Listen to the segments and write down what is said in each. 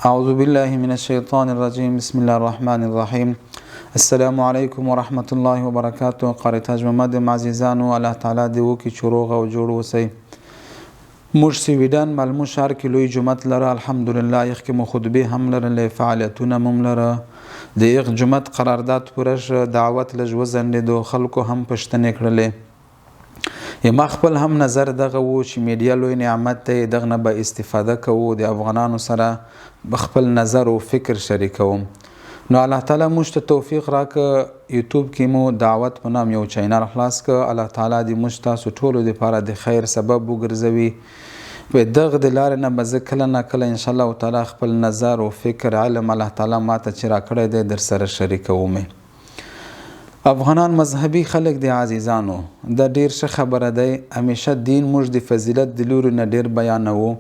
اعوذ بالله من الشیطان الرجیم، بسم الله الرحمن الرحیم. السلام علیکم ورحمت الله وبرکاته. قاری تاج محمد عزیزانو، الله تعالی دې وکړي چې روغ او جوړ اوسئ. موږ سویډن مالمو ښار کې لوی جومات لره، الحمدلله. یخ کې مو خطبې هم لرلې، فعالیتونه مو هم لره. د یخ جومات قرارداد پوره شه، دعوت لږ وځنډېدو، خلکو هم پوښتنې کړلې. ما خپل هم نظر دغه وو چې میډیا لوی نعمت دی، دغه نه به استفاده کوو، د افغانانو سره خپل نظر او فکر شریکوم. نو الله تعالی موږ ته توفیق راکه، یوټیوب کې مو دعوت په نام یو چینل خلاص که. الله تعالی دې موږ تاسو ټولو دپاره د خیر سبب وګرځوي. په دغه د لارې نه به زه کله نه کله ان شاء الله تعالی خپل نظر او فکر، علم الله تعالی ماته چې راکړی دی، در سره شریکوم. افغانان مذهبي خلک دي عزیزانو، دا ډیر ښه خبره دی. همیشه دین موږ د فضیلت د لوري نه ډیر بیانوو،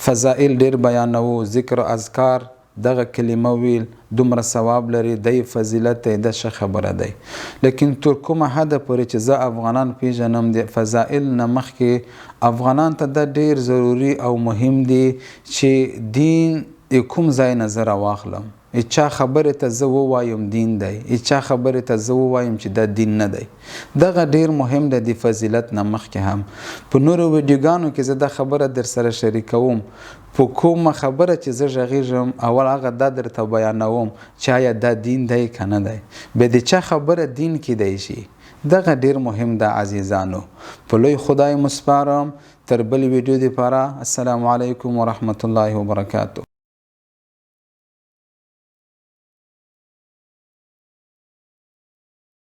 فضائل ډیر بیانوو، ذکر او اذکار، دغه کلمه ویل دومره ثواب لري، دی فضیلت دی، دا ښه خبره دی. لیکن تر کومه حده پورې چې زه افغانان پیژنم، د فضائل نه مخکې افغانان ته دا ډیر ضروري او مهم دي چې دین د کوم ځای نه زه راواخلم. چا خبرې ته زه ووایم دین دی، چا خبرې ته زه ووایم چې دا دین نه دی، دغه ډیر مهم دی. د فضیلت نه مخکې هم په نورو ویډیوګانو کې زه دا خبره در سره شریکوم. په کومه خبره چې زه غږیږم، اول هغه دا درته بیانوم چې آیا دا دین دی که نه دی، بیا د چا خبره دین کیدای شي. دغه ډیر مهم ده عزیزانو. په لوی خدای مو سپارم، تر بل ویډیو دپاره، السلام علیکم ورحمت الله وبرکاته.